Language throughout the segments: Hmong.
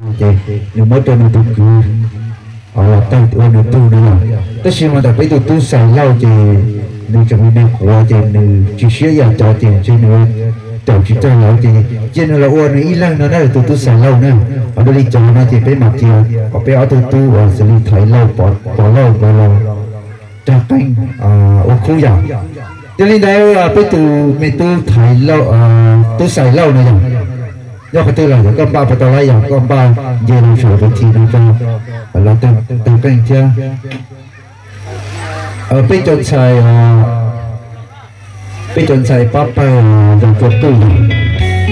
Ces nws muab rau nws tus kwv los tawg ua nws tug no yog. Tab sis mas ntawm peb tus tub Xais Lauj ces nws tseem me me quav ces nws tsis siab yam cov ces ntshe nws caum tsis tag lawv ces cia nws los ua nws ib leeg no na tus tub Xais Lauj na. Ho dua li cov no ces peb mam cia kom peb ob tug tub uas xws li Thaiv Lauj, Pov Lauj nkawd los rag qeej ua khub yom. Yog li ntawd peb tus me tub Thaiv Lauj, tub Xais Lauj no yog, nyob qhov twg lawm yog koj npaj puas tau lawm yog koj npaj nce los saum tus thi no rau los tawg qeej thiab. Peb cov ntxhais, peb cov ntxhais pab pawg yog cov tub yog,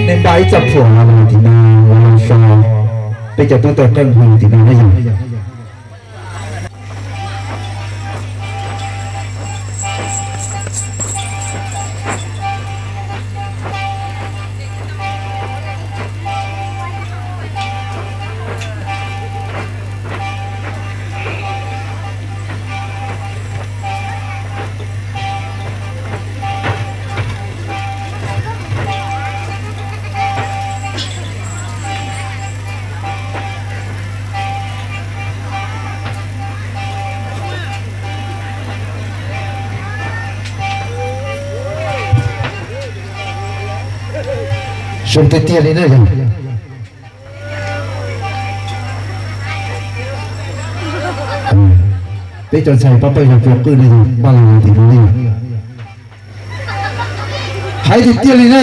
nej npaj ib txoj phuam los tim no, los so peb cov tub tawg qeej hwv tim no na yog. Zoo tiag tiag li na yog. Peb cov ntxhais pab pawg yog cua qwj ne, npaj los tim no ne. Hais tiag tiag li na.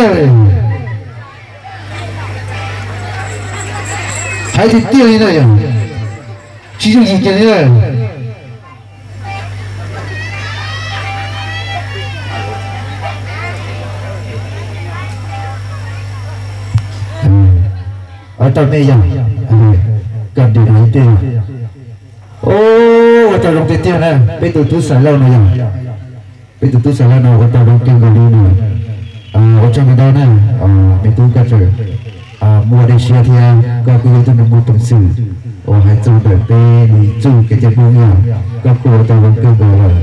Hais tiag tiag li na yog. Tsis yooj yim kiag li na. Ua tau me yog, koj dim no ib teg. Ua tau zoo tiag tiag na, peb tus tub Xais Lauj no yog. Peb tus tub Xais Lauj no ua tau zoo kawg nkaus li no. Ua tsaug ntau ntau na, me tub koj tseem muaj dej siab thiab koj kuj yog ib tug neeg muaj peev xwm uas hais txog ntawm peb li txuj kev cai Hmoob yog koj kuj ua tau zoo kawg nkaus lawm.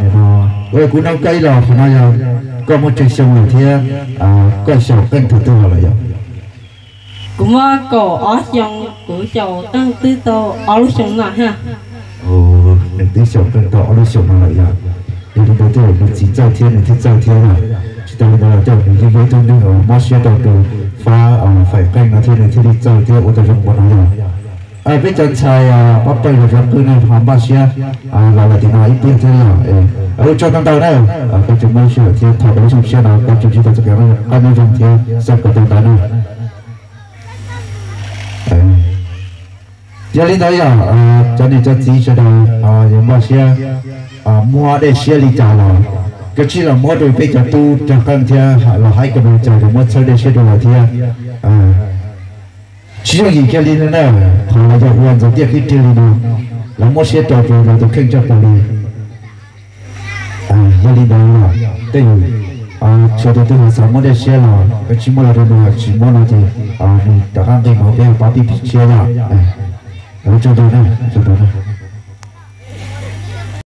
Nim no kuv nug koj ib los qhov no yog koj muaj tsawg xyoo lawm thiab koj xyaum qeej thaum twg los lawm yom? Kuv muaj kaum ob xyoo, kuv xyaum qeej twb tau ob lub xyoo no thiab. Nws twb xyaum qeej tau ob lub xyoo no lawm yog. Yog li ntawd twb yog nws txiv txawj thiab nws thiaj txawj thiab yog. Tsis tas li ntawd los coj nws yeej yog ib tug neeg uas mob siab rau tus fab faim qeej no thiab nws thiaj li txawj thiab ua tau zoo npaum no yog. Peb cov ntxhais pab pawg los zov qwj no ho npaj siab los lawm tim no ib pliag thiab yog. Ua tsaug ntau ntau na, koj tseem muaj sij hawm thiab thov koj lub xyoo tshiab no koj tseem ntsib tau txoj kev qab nyob zoo thiab xyaum kom tau ntawv na. Yog li ntawd yog cov niam cov txiv sawv daws yuav npaj siab muab dej siab li cas los kav tsij los muab rau peb cov tub rag qeej thiab los haib kas mas cas yuav muab txhawb dej siab rau lawv thiab. Tsis yooj yim kiag li no na, qhov lawv yog ua ntxuav tiaj qhib riag li no, lawv muab siab rau rau lawv tus kheej tshaj plaws li. Yog li ntawd los tej zaum tshuav tus twg ho xav muab dej siab los kav tsij muab los rau nws, ho tsis muab no ces nws rov qab nqis mus peb pab pib phim tshiab yom. Ua tsaug ntau na, tsaug ntau na.